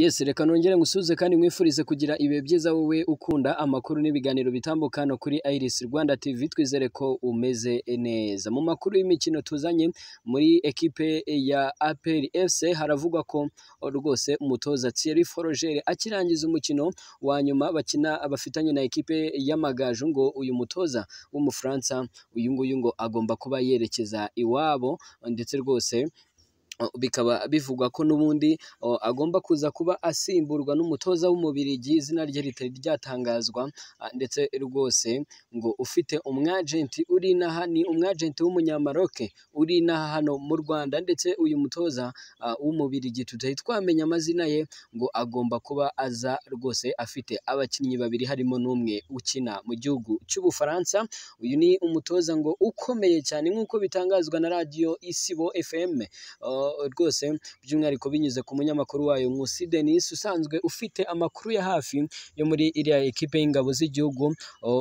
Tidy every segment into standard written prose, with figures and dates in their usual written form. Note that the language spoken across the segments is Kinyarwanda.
Yes, reka nongere ngusuhuze kandi nkwifurize kugira ibihe byiza wowe ukunda amakuru n'ibiganiro bitambuka hano kuri Iris Rwanda TV. Twizere ko umeze neza. Mu makuru y'imikino tuzanye muri ekipe ya APR FC, haravugwa ko rwose umutoza Thierry Froger akirangiza umukino wa nyuma bakina bafitanye na ekipe y'Amagaju, ngo uyu mutoza w'Umufaransa uyu nguyu ngo agomba kuba yerekeza iwabo, ndetse rwose bikaba bivugwa ko n'ubundi agomba kuza kuba asimburwa n'umutoza w'Umubirigi, izina rye ritari ryatangazwa, ndetse rwose ngo ufite umwajenti uri inaha, ni umwajenti w'Umunyamaroke uri inaha hano mu Rwanda. Ndetse uyu mutoza w'Umubirigi tutari twamenya amazina ye, ngo agomba kuba aza rwose afite abakinnyi babiri, harimo n'umwe ukina mu gihugu cy'Ubufaransa. Uyu ni umutoza ngo ukomeye cyane nk'uko bitangazwa na radiyo Isibo FM, rwose by'umwihariko binyuze ku munyamakuru wayo Nkusi Denis, usanzwe ufite amakuru ya hafi yo muri iriya ekipe y'ingabo z'igihugu.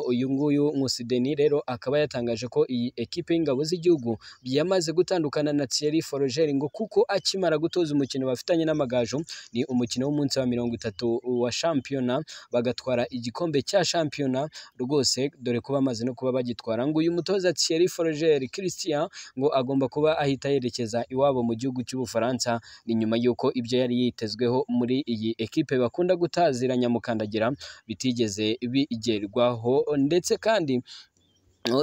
Uyu nguyu Nkusi Denis rero akaba yatangaje ko iyi ekipe y'ingabo z'igihugu yamaze gutandukana na Thierry Froger, ngo kuko akimara gutoza umukino bafitanye n'Amagaju, ni umukino w'umunsi wa 30 wa shampiyona, bagatwara igikombe cya shampiyona rwose, dore ko bamaze no kuba bagitwara. Ngo uyu mutoza Thierry Froger Christian ngo agomba kuba ahita yerekeza iwabo mu gihugu cy'Ubufaransa. Ni nyuma y'uko ibyo yari yitezweho muri iyi ekipe bakunda gutazira Nyamukandagira bitigeze bigerwaho. Ndetse kandi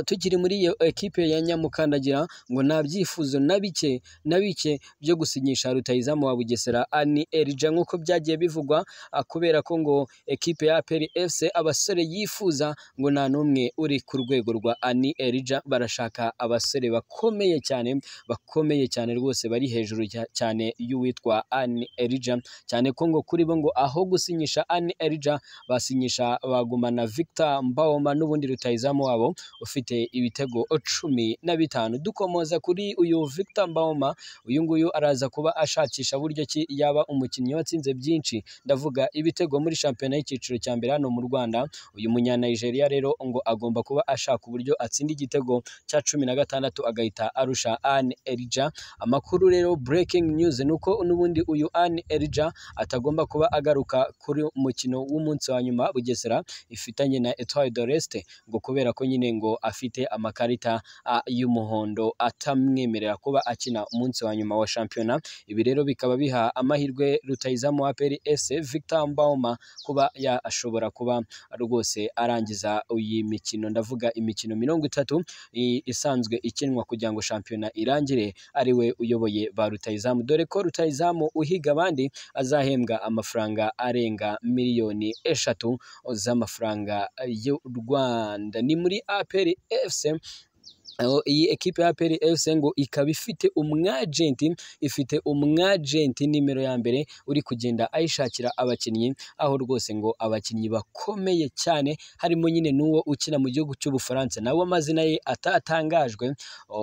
tukiri muri iyo ekipe ya Nyamukandagira, ngo nta byifuzo na bike na bike byo gusinyisha rutahizamu wa Bugesera Ani Elijah nk'uko byagiye bivugwa, kubera ko ngo ekipe ya APR FC abasore yifuza ngo nta n'umwe uri ku rwego rwa Ani Elijah. Barashaka abasore bakomeye cyane, bakomeye cyane rwose, bari hejuru cyane y'uwitwa Ani Elijah, cyane ko ngo kuri bo ngo aho gusinyisha Ani Elijah basinyisha bagumana Victor Mbaoma, n'ubundi rutahizamu wabo ufite ibitego 15. Dukomoza kuri uyu Victor Mbaoma, uyu nguyu araza kuba ashakisha buryo ki yaba umukinnyi watsinze byinshi, ndavuga ibitego muri shampiyona y'icyiciro cya mbere hano mu Rwanda. Uyu munya Nigeria rero ngo agomba kuba ashaka uburyo atsinda igitego cya 16 agahita arusha Anne Elijah. Amakuru rero, breaking news, nuko n'ubundi uyu Anne Elijah atagomba kuba agaruka kuri mukino w'umunsi wa nyuma Bugesera ifitanye na Etoile de l'Est, ngo kubera ko nyine ngo afite amakarita y'umuhondo atamwemerera kuba akina umunsi wa nyuma wa shampiyona. Ibi rero bikaba biha amahirwe rutahizamu wa APR FC Victor Mbaoma kuba yashobora kuba rwose arangiza iyi mikino, ndavuga imikino 30 isanzwe ikinwa kugira ngo shampiyona irangire, ariwe uyoboye ba rutahizamu, dore ko rutahizamu uhiga abandi azahembwa amafaranga arenga miliyoni 3 z'amafaranga y'u Rwanda. Ni muri APR FC. Iyi ekipe ya APR FC ngo ikaba ifite umwajenti nimero ya mbere uri kugenda ayishakira abakinnyi, aho rwose ngo abakinnyi bakomeye cyane harimo nyine n'uwo ukina mu gihugu cy'Ubufaransa, nawe amazina ye atatangajwe.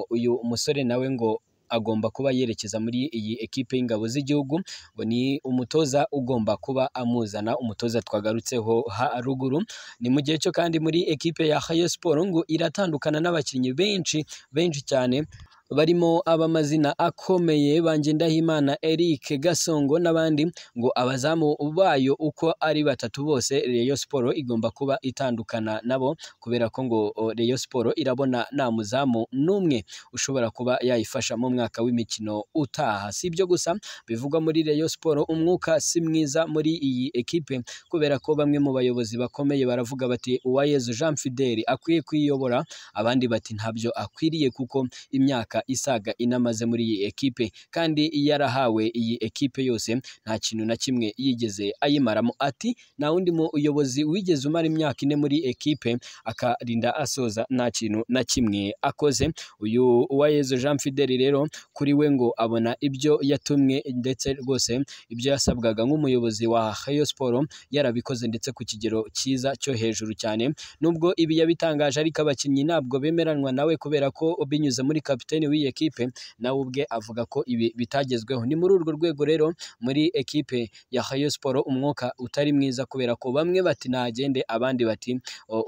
Uyu musore nawe ngo agomba kuba yerekeza muri iyi ekipe y'ingabo z'igihugu, ngo ni umutoza ugomba kuba amuzana, umutoza twagarutseho haruguru. Ni mu gihe cyo kandi muri ekipe ya Rayon Sport ngo iratandukana n'abakinnyi benshi benshi cyane, barimo ab'amazina akomeye ba Ngendahimana Eric Gasongo n'abandi. Ngo abazamu bayo uko ari batatu bose Rayon Sport igomba kuba itandukana nabo, kubera ko ngo Rayon Sport irabona nta muzamu n'umwe ushobora kuba yayifasha mu mwaka w'imikino utaha. Si ibyo gusa bivugwa muri Rayon Sport, umwuka si mwiza muri iyi ekipe, kubera ko bamwe mu bayobozi bakomeye baravuga bati Uwayezu Jean Fidel akwiye kuyiyobora, abandi bati ntabyo akwiriye kuko imyaka isaga inamaze muri iyi ekipe kandi yarahawe iyi ekipe yose nta kintu na kimwe yigeze ayimaramo. Ati nta wundi muyobozi wigeze umara imyaka 4 muri ekipe akarinda asoza nta kintu na kimwe akoze. Uyu Uwayezu Jean Fidel rero kuri we ngo abona ibyo yatumwe ndetse rwose ibyo yasabwaga nk'umuyobozi wa Rayon Sport yarabikoze, ndetse ku kigero cyiza cyo hejuru cyane. Nubwo ibi yabitangaje ariko abakinnyi ntabwo bemeranwa nawe, kubera ko binyuze muri kapiteni w'iyi ekipe nawe ubwe avuga ko ibi bitagezweho. Ni muri urwo rwego rero muri ekipe ya Rayon Sport umwuka utari mwiza, kubera ko bamwe bati nagende, abandi bati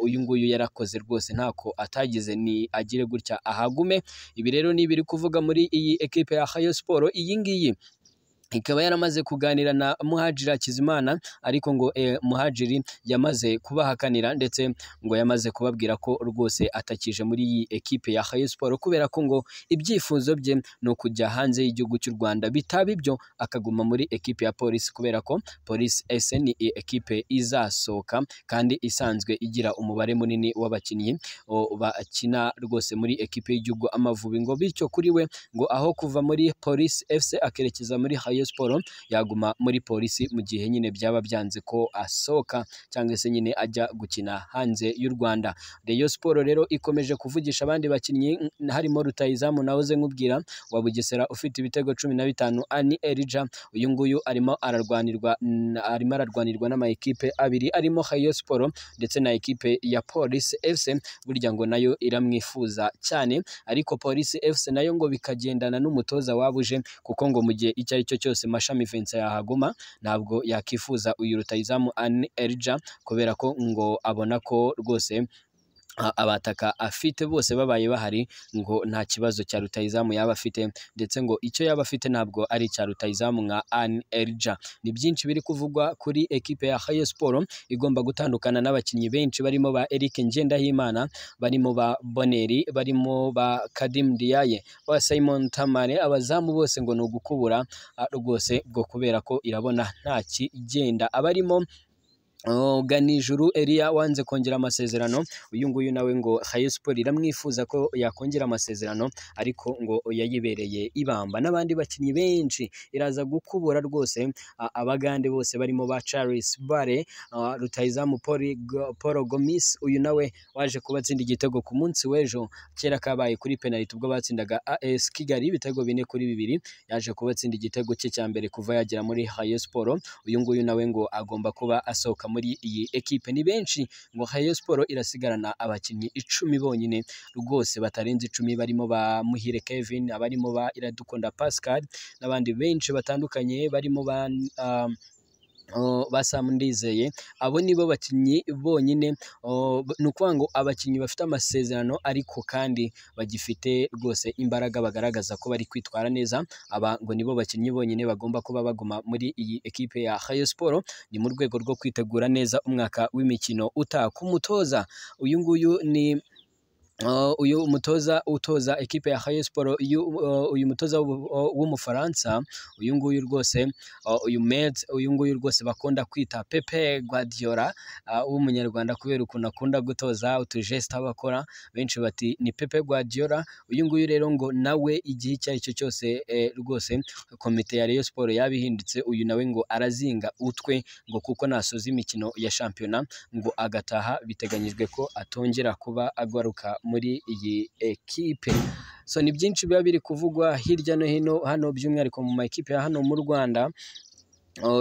uyu nguyu yarakoze rwose ntako atagize, ni agire gutya ahagume. Ibi rero ni ibiri kuvuga muri iyi ekipe ya Rayon Sport. Iyi ngiyi ikaba yaramaze kuganira na Muhajiri Hakizimana, ariko ngo Muhajiri yamaze kubahakanira ndetse ngo yamaze kubabwira ko rwose atakije muri iyi ekipe ya Rayon Sports, kubera ko ngo ibyifuzo bye ni ukujya hanze y'igihugu cy'u Rwanda, bitaba ibyo akaguma muri ekipe ya Police, kubera ko Police FC ni ekipe izasohoka kandi isanzwe igira umubare munini w'abakinnyi bakina rwose muri ekipe y'igihugu Amavubi. Ngo bityo kuri we ngo aho kuva muri Police FC akerekeza muri Rayon Sports, yaguma muri Polisi mu gihe nyine byaba byanze ko asohoka cyangwa se nyine ajya gukina hanze y'u Rwanda. Rayon Sports rero ikomeje kuvugisha abandi bakinnyi harimo rutahizamu nahoze nkubwira wa Bugesera ufite ibitego 15, Ani Elijah. Uyu nguyu arimo ararwanirwa n'ama ekipe abiri arimo Rayon Sports ndetse na ekipe ya Police FC, burya ngo nayo iramwifuza cyane, ariko Police FC nayo ngo bikagendana n'umutoza wabuje, kuko ngo mu gihe icyo ari cyo cyose Mashami Vincent yahaguma ntabwo yakifuza uyu rutahizamu Ani Elijah, kubera ko ngo abona ko rwose abataka afite bose babaye bahari ngo nta kibazo cya rutahizamu yaba afite, ndetse ngo icyo yaba afite ntabwo ari icya rutahizamu nka Ani Elijah. Ni byinshi biri kuvugwa kuri ekipe ya Rayon Sports igomba gutandukana n'abakinnyi benshi barimo ba Eric Ngendahimana, barimo ba Boneri, barimo ba Kadim Diaye, ba Simon Tamare, abazamu bose ngo ni ugukubura rwose ngo kubera ko irabona nta kigenda. Abarimo Ganijuru Elia wanze kongera amasezerano, uyu nguyu nawe ngo Rayon Sports iramwifuza ko yakongera amasezerano, ariko ngo yayibereye ibamba. N'abandi bakinnyi benshi iraza gukubura rwose, abagande bose barimo ba Charles Bare, rutahizamu Paul Gomis, uyu nawe waje kubatsinda igitego ku munsi w'ejo kera kabaye kuri penalty ubwo batsindaga AS Kigali ibitego 4-2, yaje kubatsinda igitego cye cya mbere kuva yagera muri Rayon Sports. Uyu nguyu nawe ngo agomba kuba asohoka muri iyi ekipe. Ni benshi ngo Rayon Sports irasigarana abakinnyi 10 bonyine rwose batarenze 10, barimo ba Muhire Kevin, abarimo ba Iradukunda Pascal n'abandi benshi batandukanye barimo ba Sam Ndizeye. Abo nibo bakinnyi bonyine, ni ukuvuga ngo abakinnyi bafite amasezerano ariko kandi bagifite rwose imbaraga bagaragaza ko bari kwitwara neza, aba ngo nibo bakinnyi bonyine bagomba kuba baguma muri iyi ekipe ya Rayon Sports. Ni mu rwego rwo kwitegura neza umwaka w'imikino utaha. Ku mutoza uyu nguyu ni uyu mutoza utoza ekipe ya Rayon Sports, uyu mutoza w'Umufaransa, uyu nguyu rwose uyu Metz, uyu nguyu rwose bakunda kwita Pepe Guardiola w'Umunyarwanda kubera ukuntu akunda gutoza utujeste abakora, benshi bati ni Pepe Guardiola. Uyu nguyu rero ngo nawe igihe icyo ari cyo cyose rwose komite ya Rayon Sports yabihindutse, uyu nawe ngo arazinga utwe ngo kuko nasoza imikino ya shampiyona ngo agataha, biteganyijwe ko atongera kuba agaruka muri iyi ekipe. So ni byinshi biba biri kuvugwa hirya no hino hano, by'umwihariko mu ma ekipe ya hano mu Rwanda.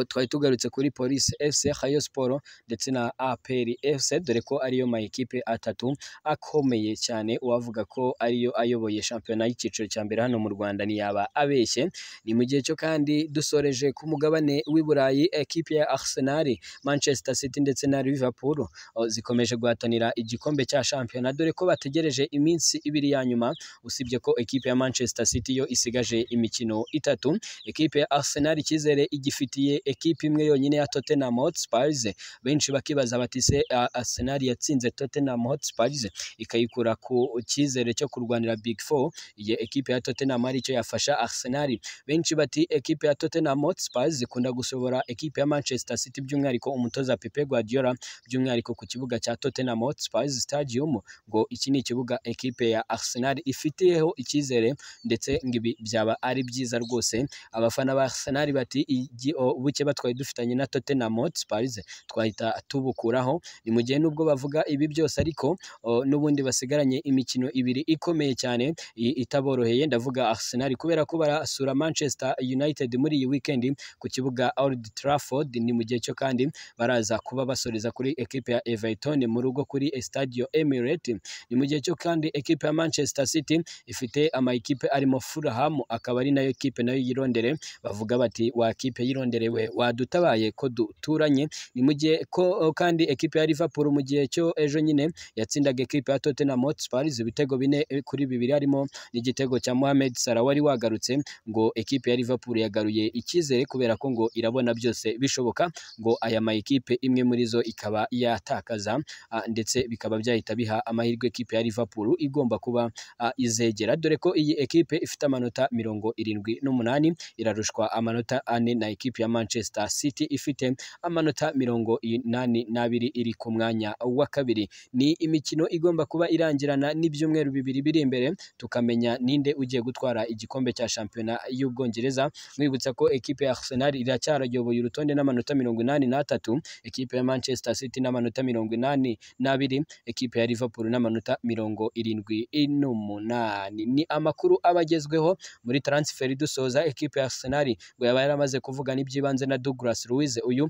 Twari tugarutse kuri Police FC, Rayon Sports ndetse na APR FC, dore ko ariyo ma ekipe atatu akomeye cyane, uwavuga ko ariyo ayoboye shampiyona y'icyiciro cya mbere hano mu Rwanda ntiyaba abeshye. Ni mu gihe cyo kandi dusoreje ku mugabane w'i Burayi, ekipe ya Arsenal, Manchester City ndetse na Liverpool zikomeje guhatanira igikombe cya shampiyona, dore ko bategereje iminsi ibiri ya nyuma, usibye ko ekipe ya Manchester City yo isigaje imikino 3. Ekipe ya Arsenal icyizere igifitiye ekipe imwe yonyine ya Tottenham Hotspur. Benshi bakibaza bati se Arsenal yatsinze Tottenham Hotspur ikayikura ku cyizere cyo kurwanira Big Four, iyi ekipe ya Tottenham ari cyo yafasha Arsenal. Benshi bati ekipe ya Tottenham Hotspur ikunda gusobora ekipe ya Manchester City, by'umwihariko umutoza Pepe Guardiola, by'umwihariko ku kibuga cya Tottenham Hotspur Stadium, ngo iki ni ikibuga ekipe ya Arsenal ifitiyeho icyizere, ndetse ngo ibi byaba ari byiza rwose. Abafana ba Arsenal bati buke batwaye dufitanye na Tottenham Hotspur twahita tubukuraho. Ni mu gihe nubwo bavuga ibi byose ariko n'ubundi basigaranye imikino ibiri ikomeye cyane itaboroheye, ndavuga Arsenal kubera ko barasura Manchester United muri iyi weekend ku kibuga Old Trafford. Ni mu gihe cyo kandi baraza kuba basoreza kuri ekipe ya Everton mu rugo kuri Estadio Emirates. Ni mu gihe cyo kandi ekipe ya Manchester City ifite ama ekipe arimo Fulham, akaba ari nayo ekipe nayo yirondere, bavuga bati wa ekipe yirondere twakerewe wadutabaye ko duturanye. Ni mu gihe ko kandi ekipe ya Liverpool mu gihe cyo ejo nyine yatsindaga ekipe ya Tottenham Hotspur ibitego 4-2 harimo n'igitego cya Mohamed Salah wari wagarutse. Ngo ekipe ya Liverpool yagaruye icyizere kubera ko ngo irabona byose bishoboka, ngo aya ma ekipe imwe muri zo ikaba yatakaza, ndetse bikaba byahita biha amahirwe ekipe ya Liverpool igomba kuba izegera, dore ko iyi ekipe ifite amanota 78, irarushwa amanota 4 na ekipe ya Manchester City ifite amanota 82 iri ku mwanya wa kabiri. Ni imikino igomba kuba irangirana n'ibyumweru 2 biri imbere, tukamenya ninde ugiye gutwara igikombe cya shampiyona y'Ubwongereza. Mwibutsa ko ekipe ya Arsenal iracyarayoboye urutonde n'amanota 83, ekipe ya Manchester City n'amanota 82, ekipe ya Liverpool n'amanota 78. Ni amakuru abagezweho muri transfer. Dusoza, ekipe ya Arsenal ngo yaba yaramaze kuvugana iby'ibanze na Douglas Luiz, uyu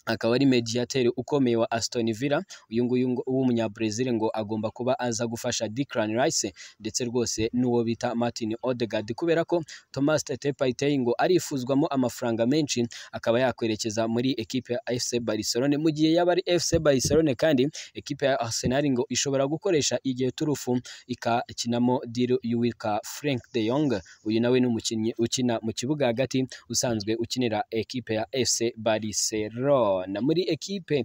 akaba ari mediateur ukomeye wa Aston Villa. Uyu nguyu w'umunyabrazil ngo agomba kuba aza gufasha Declan Rice ndetse rwose n'uwo bita Martin Odegaard, kubera ko Thomas Partey ngo arifuzwamo amafaranga menshi akaba yakwerekeza muri ekipe ya FC Barcelone. Mu gihe yaba ari FC Barcelone kandi ekipe ya Arsenal ngo ishobora gukoresha igihe turufu ikakinamo deal y'uwitwa Frank de Jong, uyu nawe ni umukinnyi ukina mu kibuga hagati usanzwe ukinira ekipe ya FC Barcelona. Muri ekipe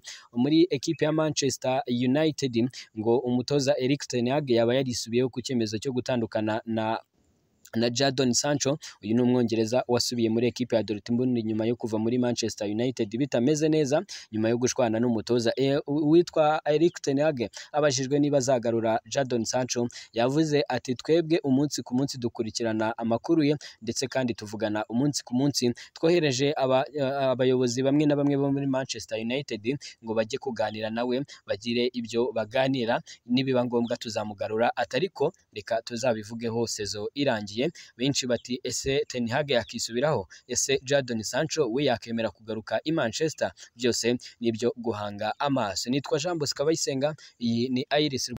ya Manchester United ngo umutoza Erik ten Hag yaba yarisubiyeho ku cyemezo cyo gutandukana na Jadon Sancho. Uyu ni umwongereza wasubiye muri ekipe ya Dortmund nyuma yo kuva muri Manchester United bitameze neza, nyuma yo gushwana n'umutoza witwa Erik ten Hag. Abajijwe niba azagarura Jadon Sancho, yavuze ati twebwe umunsi ku munsi dukurikirana amakuru ye ndetse kandi tuvugana umunsi ku munsi, twohereje abayobozi bamwe na bamwe bo muri Manchester United ngo bajye kuganira nawe bagire ibyo baganira, nibiba ngombwa tuzamugarura, atariko reka tuzabivugeho sezo irangiye. Benshi bati ese Ten Hag yakisubiraho, ese Jadon Sancho we yakemera kugaruka i Manchester? Byose nibyo guhanga amaso. Nitwa Jean Bosco Abayisenga, iyi ni Iris.